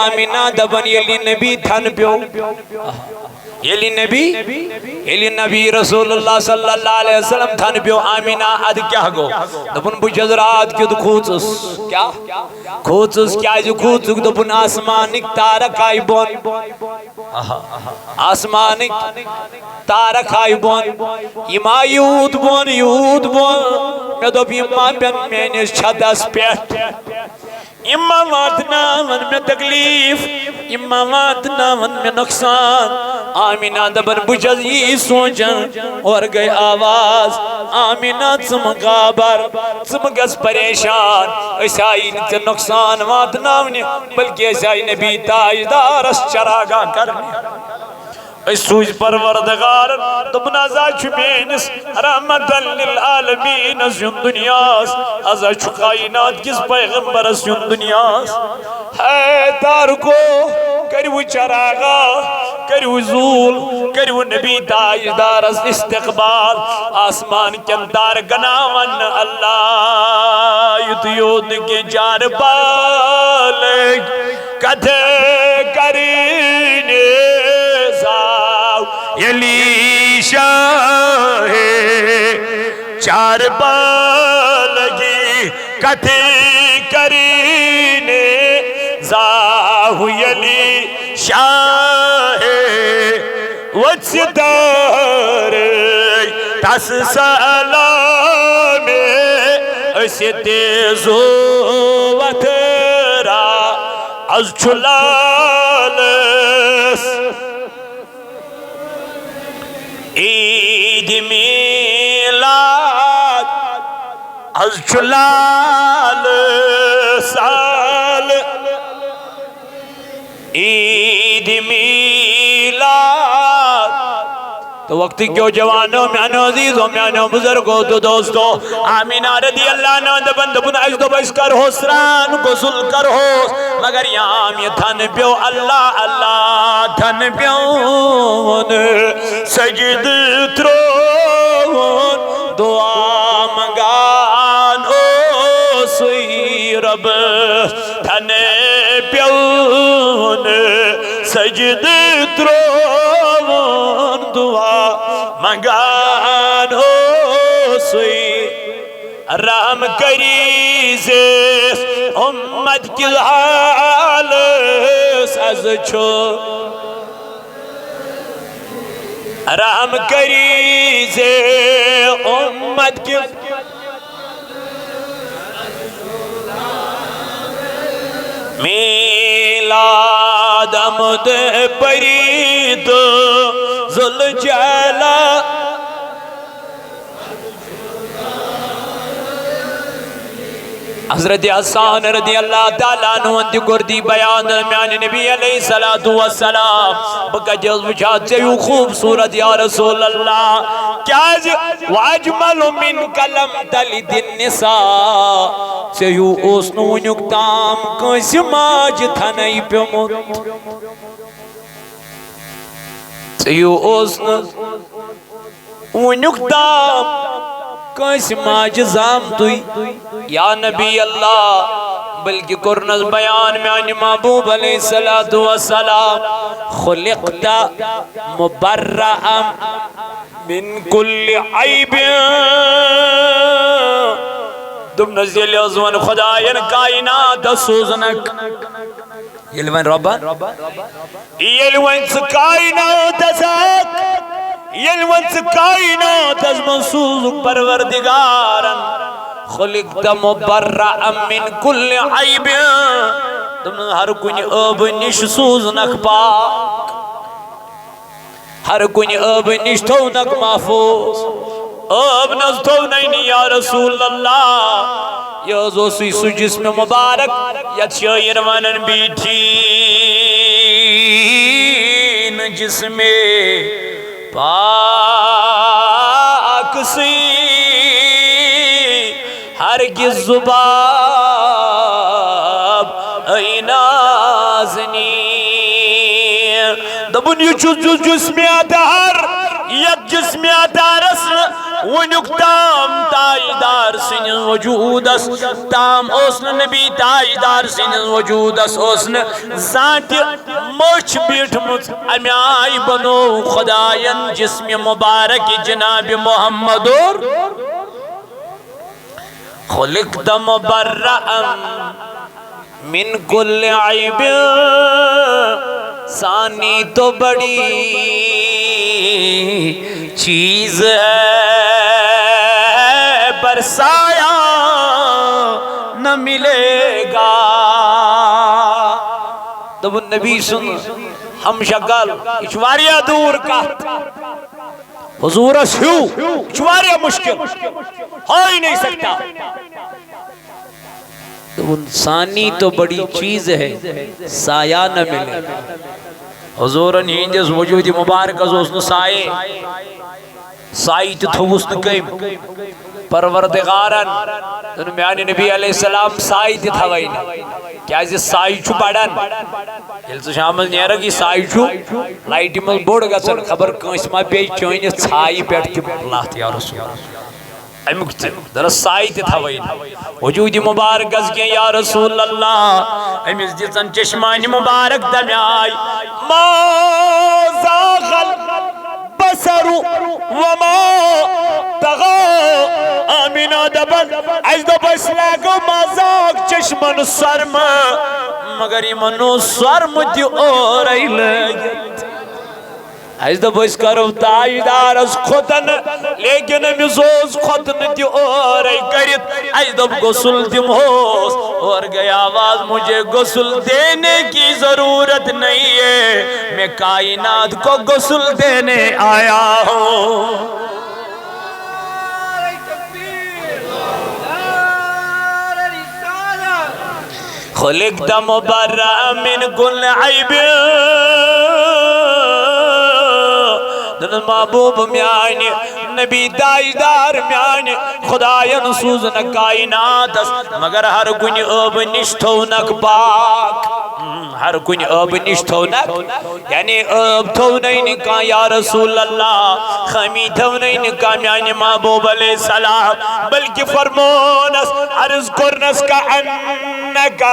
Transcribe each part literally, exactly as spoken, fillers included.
آمینہ دپان، ییٚلہِ نبی تھن پیوٚو، ییٚلہِ نبی، ییٚلہِ نبی رسول اللہ صلی اللہ علیہ وسلم تھن پیوٚو، آمینہ، ادٕ کیٛاہ گوٚو؟ دوٚپُن، بہٕ چھَس راتھ کیُتھ کھوٗژُس۔ کیٛاہ؟ کھوٗژُس۔ کیٛازِ کھوٗژُکھ؟ دوٚپُن، آسمانٕکۍ تارک آیہِ بۄن۔ آہا۔ آسمانٕکۍ تارک آیہِ بۄن۔ یِم آیہِ یوٗت بۄن، یوٗت بۄن۔ مےٚ دوٚپ، یِم ما پٮ۪ن میٲنِس چھتس پٮ۪ٹھ؟ یِم ما واتناون مےٚ تکلیف؟ یِم ما واتناون مےٚ نۄقصان؟ آمینہ دپان، بہٕ چھَس یی سونچان۔ اورٕ گٔے آواز، آمینہ، ژٕ مہٕ گابر، ژٕ مہٕ گژھ پریشان۔ أسۍ آیی نہٕ ژےٚ نۄقصان واتناونہِ، بلکہِ أسۍ آیہِ نبی تاجدارس چراگاہ کرنہِ۔ أسۍ سوٗزۍ پروردگارن، دوٚپُن، از ہا چھُ میٲنِس رحمتن للعالمینس یُن دُنیاہس، از ہا چھُ کائنات کِس پیغمبرس یُن دُنیاہس۔ ہے تارکو، کٔرِو چراغا، کٔرِو زوٗل، کٔرِو نبی تاجدارس استقبال۔ آسمان کٮ۪ن تارکن آو وننہٕ، اللہ، یُتُے یوت نہٕ کینٛہہ، چار بالغ کتھ کرنہِ زاو یلی شاہ، چار بالغی کتھ کرنہِ زاو یلی شاہ۔ وژھ دار تس سلام، أسۍ تہِ زو وتھرا، از چھُ لالس عید میلاد، از چھُ لال سال۔ عید میلاد۔ تو وقت کیو جوانو، میانو عزیزو، میانو بزرگو تو دوستو، آمینہ رضی اللہ عنہ دپان، دپان، اَسہِ دوٚپ، أسۍ کرہو سرٛان، غسل کرہو، مگر یام یہِ تھن پیوٚو، اللہ، اللہ، تھن پیوٚو۔ سجدٕ ترٛووُن، دُعا منٛگان اوسُے رۄبس، تھنہٕ پیوٚو نہٕ۔ سجدٕ ترٛووُن، دُعا منٛگان اوسُے۔ رحم کٔرۍزِ اُمت کِس حالس، از چھُ رحم کٔرۍزِ اُمت کِس۔ میلاد احمد پری تہٕ ذوالجلال۔ حضرت حسان رضی اللہ تعالیٰ عنہ تہِ کوٚر دی بیان، میانہِ نبی علیہ الصلوۃ والسلام، بہٕ کتہِ حظ وٕچھا ژےٚ ہیوٗ خوٗبصوٗرت یا رسول اللہ؟ کیازِ؟ واجمل منک لم تلد النساء، ژےٚ ہیوٗ اوس نہٕ وٕنیُک تام کٲنٛسہِ ماجہِ تھنے پیوٚمُت۔ ژےٚ ہیوٗ اوس نہٕ وٕنیُک تام کٲنٛسہِ ماجہِ زامتُے۔ یا نبی اللہ، بلکہِ کوٚرنس بیان میانہِ محبوب علیہ الصلوۃ والسلام، خلقت مبرأ من کل عیب۔ دوٚپنس، ییٚلہِ حظ وۄنۍ خداین کائناتس سوٗزنکھ، ییٚلہِ وۄنۍ رۄبن، ییٚلہِ وۄنۍ ژٕ کائناتس اکھ، ییٚلہِ وۄنۍ ژٕ کائناتس منٛز سوٗزُکھ پروردگارن، خلقت مبرأ من کل عیب، دوٚپنس، ہر کُنہِ عٲبہٕ نِش سوٗزنکھ پاک۔ ہر کُنہِ عٲبہٕ نِش تھوونکھ محفوظ۔ عٲب نہ حظ تھوونَے نہٕ یا رسول اللہ۔ یہِ حظ اوسُے سُہ جسم مبارک یتھ شٲعر ونان، بیٹھیٖن جسمِ پاک سٕے ہرگز زُباب ای نازنی۔ دوٚپُن، یہِ چھُ جُ-، جسمِ اطہر، یتھ جسمِ اطہرس نہٕ وُنیُک تام تاجدار سٕنٛدِس وجوٗدس تام اوس نہٕ نبی، تاجدار سٕنٛدِس وجوٗدس اوس نہٕ زانٛہہ تہِ مٔچھ بیٖٹھمٕژ۔ اَمہِ آیہِ بنوو خۄداین جسمِ مبارک جناب محمد اور خلقت مبرأ من کل عیب، ثانی تو بڑی چیز ہے، پر سایہ نہ ملے گا۔ دوٚپُن، نبی سُنٛد ہم شکل، یہِ چھُ واریاہ دوٗر کتھ۔ حضورس ہیوٗ، یہِ چھُ واریاہ مشکل، ہو ہی نہیں سکتا۔ دوٚپُن، ثانی تو بڑی چیز ہے، سایہ نہ ملے۔ حضورن ہٕنٛدِس وجوٗدِ مبارکس اوس نہٕ سایہِ، سایہِ تہِ تھوٚوُس نہٕ کٔمۍ؟ پروردگارن دوٚپُن، میانہِ نبی علیہ السلام سایہِ تہِ تھاوے نہٕ، کیازِ سایہِ چھُ بڑان۔ ییٚلہِ ژٕ شامس نیرکھ، یہِ سایہِ چھُ لایٹہِ منٛز بوٚڑ گژھان، خبر کٲنٛسہِ ما پیٚیہِ چٲنِس ژھایہِ پٮ۪ٹھ تہِ لتھ یا رسول۔ امیُک تہِ دَپان، سایہِ تہِ تھاوے نہٕ۔ وجوٗدِ مبارکس کینٛہہ یا رسول اللہ۔ أمِس دِژن چشمانِ مبارک دمہِ آیہِ۔ ما زاغ البصر وما طغى۔ آمینہ دپان، اسہِ دوٚپ، أسۍ لاگو ما زاغ چشمن سۄرمہٕ، مگر یِمن اوس سۄرمہٕ تہِ اورے لٲگِتھ۔ اسہِ دوٚپ، أسۍ کرو تاجدارس ختنہٕ، لیکن أمِس اوس ختنہٕ تہِ اورے کٔرِتھ۔ اسہِ دوٚپ، غسل دِمہوس۔ اور گٔے آواز، مجھے غسل دینے کی ضرورت نہیں ہے، میں کائنات کو غسل دینے آیا ہوں۔ خلقت مبرأ من کل عیب۔ دوٚپنس، محبوب میانہِ، نبی تاجدار میانہِ، خداین سوٗز نہٕ کائناتس مگر ہر کُنہِ عٲبہٕ نِش تھوونکھ پاک۔ ہر کُنہِ عٲبہٕ نِش تھوونکھ، یعنی عٲب تھوونَے نہٕ کانٛہہ یا رسول اللہ، خٲمی تھوونَے نہٕ کانٛہہ میانہِ محبوب علیہ السلام، بلکہ فرمونس، عرض کوٚرنس، کأنک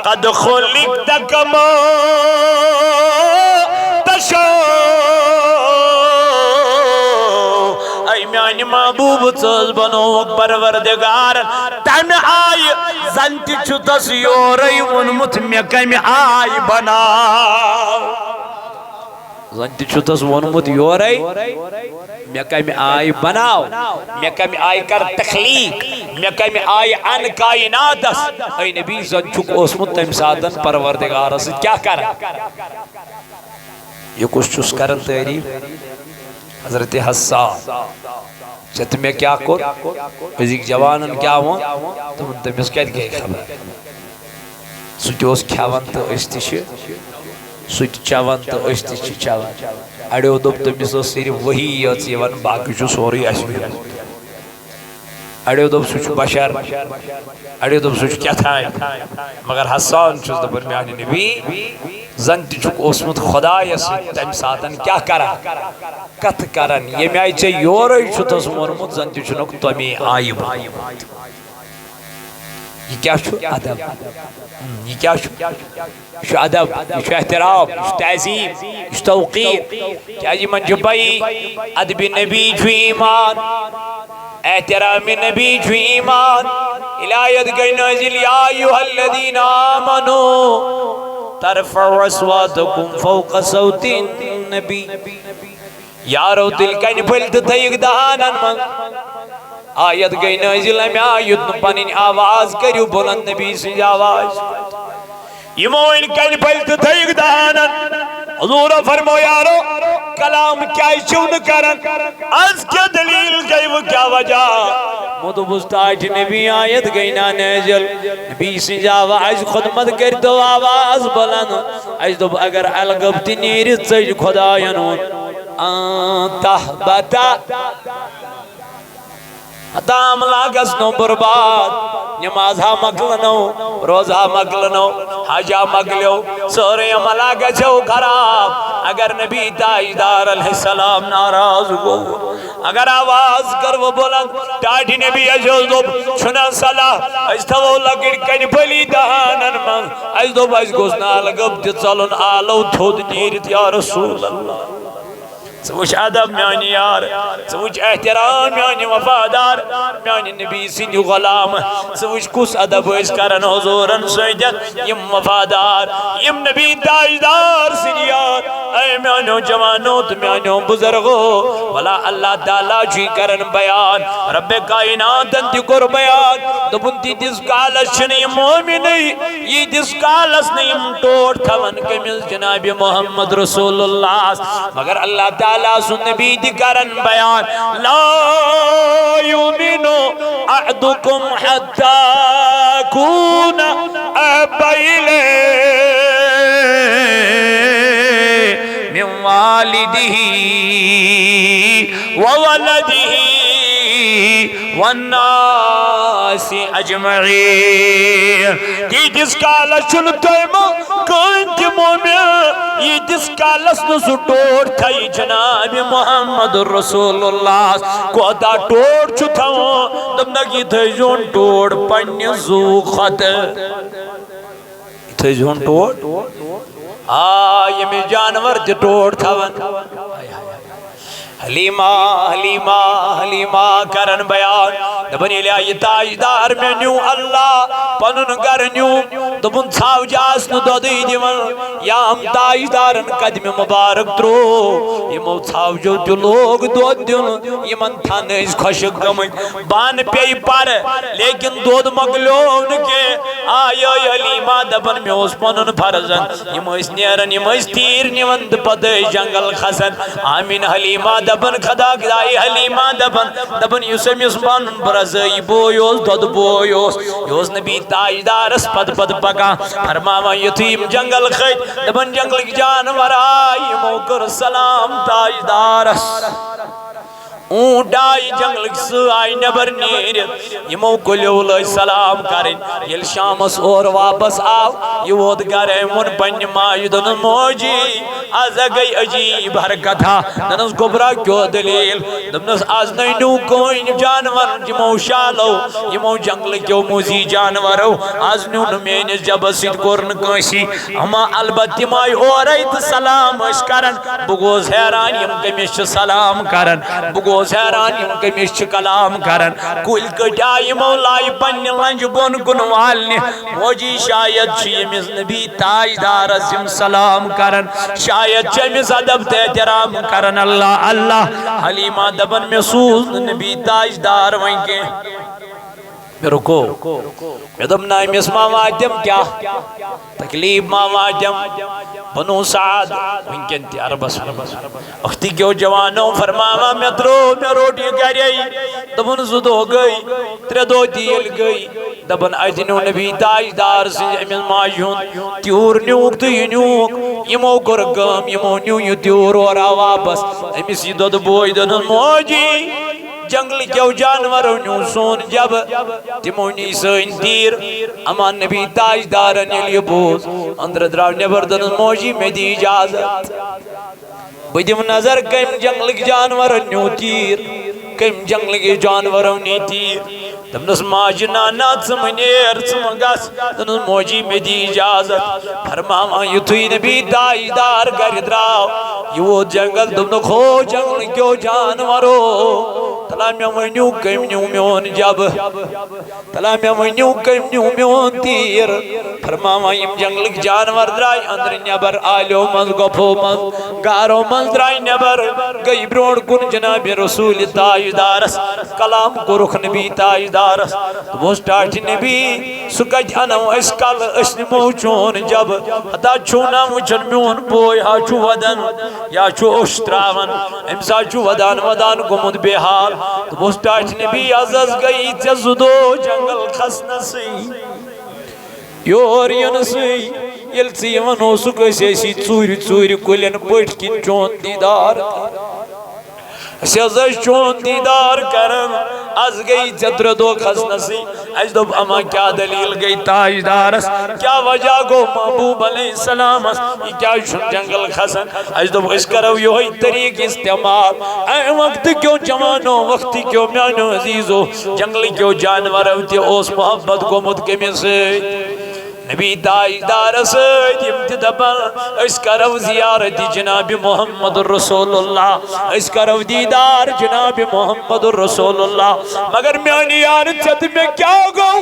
قد خلقت کما تشاء۔ اے میانہِ محبوب، ژٕ حظ بنووُکھ پروردگارن تمہِ آیہِ، زن تہِ چھُ تس یورے ووٚنمُت، مےٚ کمہِ آیہِ بناو۔ زن تہِ چھُ تس ووٚنمُت یورے، مےٚ کمہِ آیہِ بناو، مےٚ کمہِ آیہِ کر تخلیق، مےٚ کمہِ آیہِ ان کائناتس۔ اے نبی، زن چھُکھ اوسمُت تمہِ ساتن پروردگارس سۭتۍ کیٛاہ کران؟ یہِ کُس چھُس کران تعریف؟ حضرت حسان۔ ژےٚ تہٕ مےٚ کیٛاہ کوٚر؟ أزِکۍ جوانن کیٛاہ ووٚن؟ دوٚپُن، تٔمِس کتہِ گٔے خبر؟ سُہ تہِ اوس کھٮ۪وان تہٕ أسۍ تہِ چھِ، سُہ تہِ چٮ۪وان تہٕ أسۍ تہِ چھِ چٮ۪وان۔ اَڑیو دوٚپ، تٔمِس ٲس صرف وحی یٲژ یِوان، باقٕے چھُ سورُے اَسہِ ویوٗٹھ۔ اَڑیو دوٚپ، سُہ چھُ بشر، اَڑیو دوٚپ، سُہ چھُ کیٛاہ تام۔ مگر حسان چھُس دَپان، میٛانہِ نبی، زَن تہِ چھُکھ اوسمُت خۄدایَس سۭتۍ، تَمہِ ساتَن کیٛاہ کَران؟ کَتھٕ کَران۔ ییٚمہِ آیہِ ژےٚ یورَے چھُتھَس ووٚنمُت، زَن تہِ چھُنَکھ تَمے آیہِ ووٚنمُت۔ یہِ کیٛاہ چھُ؟ ادب۔ ہم، یہِ کیٛاہ چھُ؟ یہِ چھُ ادب، یہِ چھُ احترام، یہِ چھُ تعظیم، یہِ چھُ توقیر۔ کیٛازِ یِمن چھُ پَیی، ادبِ نبی چھُ ایمان، احترامِ نبی چھُ ایمان۔ الٰہیت گٔے نٲزِل، یا ایھا الذین آمنوا ترفعوا اصواتکم فوق صوت النبی۔ یارو، تیٚلہِ کنہِ پھٔلۍ تہٕ تھٲیِکھ دہانن منٛز۔ آیت گٔے نٲزِل، اَمہِ آیہِ یُتھ نہٕ پنٕنۍ آواز کٔرِو بُلند نبی سٕنٛزِ آوازِ۔ یِمو أنۍ کنہِ پھٔلۍ تہٕ تھٲیِکھ دہانن۔ حضوٗرو فرموو، یارو، کلام کیٛازِ چھِو نہٕ کران؟ از کیٛاہ دٔلیٖل گٔے، وۄنۍ کیٛاہ وجہ؟ یِمو دوٚپُس، تاج نبی آیت گٔے نا نٲزِل، نبی سٕنٛزِ آوازِ خدمت کٔرۍتو آواز بُلند۔ اَسہِ دوٚپ، اگر الگب تہِ نیرِ ژٔج خۄداین ہُنٛد، آ، تہبتا۔ ہتام لاگس نو برباد، نماز ہا مۄکلنو، روزٕ ہا مۄکلنو، حج ہا مۄکلیو، سورُے عمل ہا گژھیو خراب۔ اگر نبی تاجدار علیہ السلام ناراض گوٚو، اگر آواز کٔروٕ بُلند، ٹاٹھہِ نبی اَسہِ اوس دوٚپ، چھُنہ صلاح، أسۍ تھاوو لۄکٕٹۍ کنہِ پھٔلی دہانن منٛز۔ اَسہِ دوٚپ، اَسہِ گوٚژھ نہٕ الہٕ گٔب تہِ ژلُن آلو تھوٚد نیٖرِتھ، یا رسول اللہ۔ ژٕ وٕچھ ادب میانہِ یار، ژٕ وٕچھ احترام میانہِ وفادار، میانہِ نبی سٕنٛدِ غلام۔ ژٕ وٕچھ کُس ادب ٲسۍ کران حضوٗرن سۭتۍ۔ یِم وفادار، یِم نبی تاجدار سٕنٛدۍ یار۔ اے میانیو جوانو تہٕ میانیو بزرگو، ولا اللہ تعالیٰ چھُے کران بیان، رب کائناتن تہِ کوٚر بیان، دوٚپُن، تیٖتِس کالس چھِنہٕ یِم مومنٕے، ییٖتِس کالس نہٕ یِم ٹوٹھ تھاون کٔمِس؟ جناب محمد رسول اللہ۔ مگر اللہ تعالیٰ سُنٛد نبی تہِ کران بیان، لا یؤمن احدکم حتی اکون احب الیہ من والدہ وولدہ والناس اجمعین۔ تیٖتِس کالس چھُنہٕ تۄہہِ منٛز کٕہٕنۍ تہِ مومن، ییٖتِس کالس نہٕ سُہ ٹوٹھ تھایہِ جناب محمد رسول اللہ۔ کوتاہ ٹوٹھ چھُ تھاوُن؟ دوٚپنکھ، یہِ تھٲیزیون ٹوٹھ پننہِ زُو کھۄتہٕ۔ یہِ تھٲیزیون ٹوٹھ۔ آ، ییٚمِس جانور تہِ ٹوٹھ تھاوان۔ حلیمہ، حلیمہ، حلیمہ کرن بیان۔ دپان، ییٚلہِ یہِ تاجدار مےٚ نیوٗ، اللہ پنُن گرٕ نیوٗ، دوٚپُن، ژھاوجہِ آسہٕ نہٕ دۄدٕے دِوان۔ یام تاجدارن قدمہِ مبارک ترٛوو، یِمو ژھاوجو تہِ لوگ دۄد دیُن، یِمن تھن ٲسۍ خۄشک گٔمٕتۍ۔ بانہٕ پیٚیہِ پرٕ، لیکن دۄد مۄکلیو نہٕ کینٛہہ۔ آیے حلیمہ دپان، مےٚ اوس پنُن فرض۔ یِم ٲسۍ نیران، یِم ٲسۍ تیٖر نِوان تہٕ پتہٕ ٲسۍ جنگل کھسان۔ آمین حلیمہ دپان، خدا خداے حلیمہ دپان، دپان، یُس أمِس پنُن برزٲیی بوے اوس، دۄدٕ بوے اوس، یہِ اوس نبی تاجدارس پتہٕ پتہٕ پکان۔ فرماوان، یُتھُے یِم جنگل کھٔتۍ، دپان، جنگلٕکۍ جانور آے، یِمو کٔر سلام تاجدارس۔ اوٗنٹ آیہِ جنگلٕکۍ، سٕہہ آیہِ نٮ۪بر نیٖرِتھ۔ یِمو کُلیو لٲج سلام کرٕنۍ۔ ییٚلہِ شامس اورٕ واپس آو، یہِ ووت گرے، ووٚن پننہِ ماجہِ، دوٚپنس، موجی، از گٔے عجیب حرکتھا۔ دوٚپنس، گوٚبرا، کیٛاہ دٔلیٖل؟ دوٚپنس، از نَے نیوٗ کٕہٕنۍ جانور، یِمو شالو، یِمو جنگلہٕ کیو موذی جانورو، از نیوٗ نہٕ میٲنِس جبس سۭتۍ کوٚر نہٕ کٲنٛسی۔ اما البتہ تِم آیہِ اورے تہٕ سلام ٲسۍ کران۔ بہٕ گوس حیران، یِم کٔمِس چھِ سلام کران؟ بہٕ گوس حیران، یِم کٔمِس چھِ کلام کران؟ کُلۍ کٔٹۍ آیہِ، یِمو لایہِ پننہِ لنجہِ بۄن کُن والنہِ۔ موجی، شاید چھِ ییٚمِس نبی تاجدارس یِم سلام کران، شاید چھِ أمِس ادب تہٕ احترام کران۔ اللہ اللہ، حلیمہ دپان، مےٚ سوٗز نہٕ نبی تاجدار وۄنۍ کینٛہہ۔ مےٚ رُکو۔ مےٚ دوٚپ، نہ، أمِس ما واتٮ۪م کیٛاہ؟ تکلیف ما واتٮ۪م؟ بنو سعد، وٕنکٮ۪ن تہِ عربس منٛز۔ اُختی کیو جوانو فرماوان، مےٚ ترٛوو، مےٚ روٚٹ یہِ گرے۔ دوٚپُن، زٕ دۄہ گٔے، ترٛےٚ دۄہ تہِ ییٚلہِ گٔے، دپان، اتہِ نیوٗ نبی تاجدار سٕنٛزِ أمِس ماجہِ ہُنٛد تیوٗر نیوٗکھ تہٕ یہِ نیوٗکھ۔ یِمو کوٚر کٲم، یِمو نیوٗ یہِ تیوٗر اورٕ آو واپس۔ أمِس یہِ دۄدٕ بوے دوٚپُن، موجی، جنگلہٕ کیو جانورو نیوٗ سون جبہٕ، تِمو نی سٲنۍ تیٖر۔ اما نبی تاجدارن ییٚلہِ یہِ بوٗز، أنٛدرٕ درٛاو نٮ۪بر، دوٚپنس، موجی، مےٚ دِ اجازت، بہٕ دِمہٕ نظر، کٔمۍ جنگلٕکۍ جانورن نیوٗ تیٖر، کٔمۍ جنگلٕکۍ جانورو نی تیٖر۔ دوٚپنس، ماجہِ، نہ، نہ، ژٕ مہٕ نیر، ژٕ مہٕ گژھ۔ دوٚپنس، موجی، مےٚ دِ اجازت۔ فرماوان، یُتھُے نبی تاجدار گرِ درٛاو، یہِ ووت جنگل، دوٚپنکھ، ہو جنگلہٕ کیو جانورو، تلا مےٚ ؤنِو، کٔمۍ نیوٗ میون جبہٕ؟ تلا مےٚ ؤنِو، کٔمۍ نیوٗ میون تیٖر؟ فرماوان، یِم جنگلٕکۍ جانور درٛاے أنٛدرٕ نٮ۪بر، آلیو منٛز، گۄپھو منٛز، گارو منٛز درٛاے نٮ۪بر، گٔے برٛونٛٹھ کُن جناب رسول تاجدارس۔ کلام کوٚرُکھ نبی تاجدارس۔ دوٚپُس، ٹاٹھہِ نبی، سُہ کتہِ انو أسۍ کلہٕ؟ أسۍ نِمو چون جبہٕ۔ ہتا چھُو نا وٕچھان میون بوے ہا چھُ ودان، یا چھُ اوٚش تراوان، أمِس ہا چھُ ودان ودان گوٚمُت بے حال۔ دوٚپُس، ٹاٹھہِ نبی، از حظ گٔیی ژےٚ زٕ دۄہ جنگل کھسنسٕے، یور یِنسٕے۔ ییٚلہِ ژٕ یِوان اوسُکھ، أسۍ ٲسی ژوٗرِ ژوٗرِ کُلٮ۪ن پٔٹھۍ کِنۍ چون دیٖدار کران۔ أسۍ حظ ٲسۍ چون دیٖدار کران۔ از گٔے ژےٚ ترٛےٚ دۄہ کھسنَسٕے۔ اَسہِ دوٚپ، اما کیٛاہ دٔلیٖل گٔے تاجدارس؟ کیٛاہ وجہ گوٚو محبوب علیہ السلامس؟ یہِ کیٛازِ چھُنہٕ جنگل کھسان؟ اَسہِ دوٚپ، أسۍ کرو یِہوٚے طریٖقہٕ استعمال۔ اَمہِ وقتہٕ کیو جوانو، وقتہٕ کیو میانیو عزیزو، جنگلہٕ کیو جانورو تہِ اوس محبت گوٚمُت کٔمِس سۭتۍ؟ نبی تاجدارس سۭتۍ۔ یِم تہِ دپان، أسۍ کرو زیارت جناب محمد رسول اللہ، أسۍ کرو دیدار جناب محمد رسول اللہ۔ مگر میانہِ یار، ژےٚ تہٕ مےٚ کیٛاہ گوٚو؟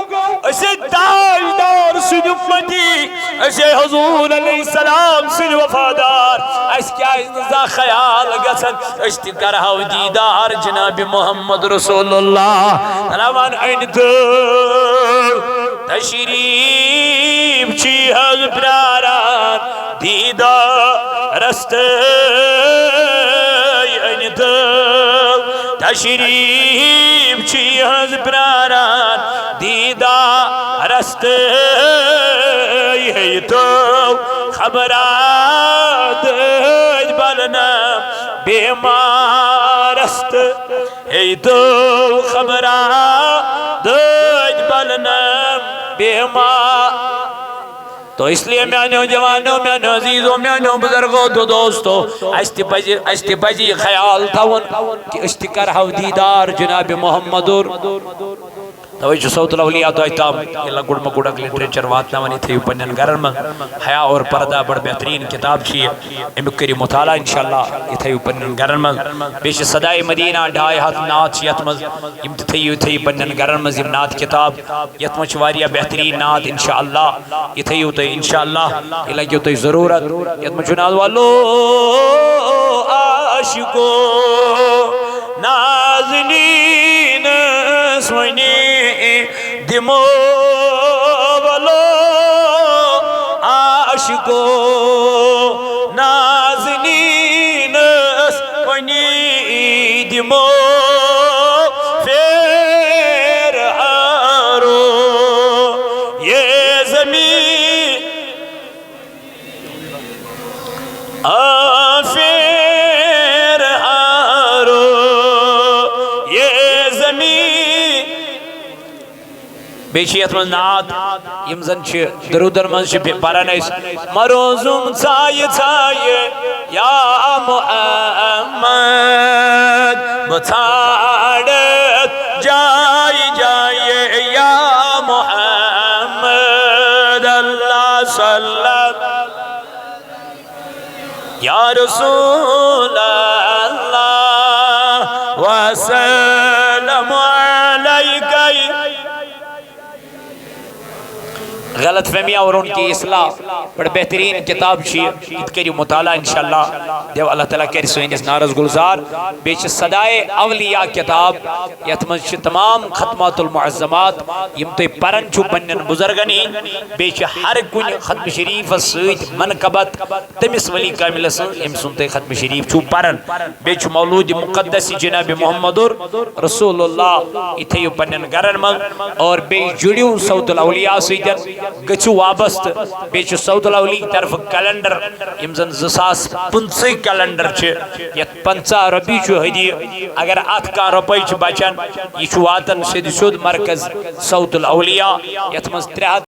أسے تاجدار سٕنٛدۍ اُمتی، أسے حضور علیہ السلام سٕنٛدۍ وفادار، اَسہِ کیٛازِ نہٕ زانٛہہ خیال گژھان أسۍ تہِ کرہو دیدار جناب محمد رسول اللہ؟ تراوان أنۍ تہٕ تشریف چھی حظ پراران دیدارس تہٕ أنۍ تہٕ تشریف چھی حظ پراران دیدارس تہٕ ہے تو خبرات بلنم بیمارس تہٕ ہے تو خبرات بلنم بیمار۔ تو اس لیے میانیو جوانو، میانیو عزیزو، میانیو بزرگو تو دوستو، اَسہِ تہِ پزِ، اَسہِ تہِ پزِ یہِ خیال تھاوُن کہِ أسۍ تہِ کرہو دیدار جناب محمدُر۔ توے چھُ صوت الاولیاء تۄہہِ تام یہِ لۄکُٹ مۄکُٹ اکھ literature واتناوان، یہِ تھٲیِو پننٮ۪ن گرن منٛز۔ حیا اور پردہ بڑٕ بہتریٖن کتاب چھِ یہِ، امیُک کٔرِو مطالعہ انشاءاللہ، یہِ تھٲیِو پننٮ۪ن گرن منٛز۔ بیٚیہِ چھِ صدائے مدینہ ڈاے ہتھ نعت چھِ یَتھ منٛز، یِم تہِ تھٲیِو، تھٲیِو پننٮ۪ن گرن منٛز یِم نعت کتاب۔ یَتھ منٛز چھِ واریاہ بہتریٖن نعت انشاءاللہ، یہِ تھٲیِو تُہۍ انشاءاللہ، یہِ لگیو تۄہہِ ضروٗرت۔ یَتھ منٛز چھُ نعت والو عاشقو نازنینس وۄنۍ دِمو ولو عاشقو نازنینس وۄنۍ دِمو پھیرٕ ہارو یہ زمین۔ آ پھیرٕ ہارو یہ زمین۔ بیٚیہِ چھِ یَتھ منٛز نعت، یِم زَن چھِ درودن منٛز چھِ بے-، پران أسۍ، مروزُم ژھایہِ ژھایہِ یا محمد، بہٕ ژھانڈٕ جایہِ جایہِ یا محمد۔ اللہ صلی اللہ یا رسول اللہ وسلم علیک۔ غلط فہمی اور ان کی اصلاح، بڑ بہترین کتاب چھِ، یہِ تہِ کٔرِو مطالعہ انشاءاللہ۔ دیو اللہ تعالیٰ کرِ سٲنِس نعرس گلزار۔ بیٚیہِ چھِ صدائے اولیاء کتاب، یتھ منٛز چھِ تمام ختمات المعظمات، یِم تُہۍ پران چھِو پننٮ۪ن بزرگن ہٕنٛدۍ۔ بیٚیہِ چھِ ہر کُنہِ ختم شریفس سۭتۍ منقبت تٔمِس ولی کاملس سٕنٛز، ییٚمہِ سُنٛد تُہۍ ختم شریف چھِو پران۔ بیٚیہِ چھُ مولود مقدس جناب محمد رسول اللہ، یہِ تھٲیِو پننٮ۪ن گرن منٛز اور بیٚیہِ جُڑِو صوت الاولیاء سۭتۍ، گٔژھِو وابستہٕ۔ بیٚیہِ چھُ صوت الاولیاء طرفہٕ calendar، یِم زن زٕ ساس پٕنٛژٕہ calendar چھِ، یتھ پنٛژاہ رۄپیہِ چھُ ہدیہِ۔ اگر اتھ کانٛہہ رۄپے چھِ بچان، یہِ چھُ واتان سیٚدِ سیوٚد مرکز صوت الاولیاء، یتھ منٛز ترٛےٚ ہتھ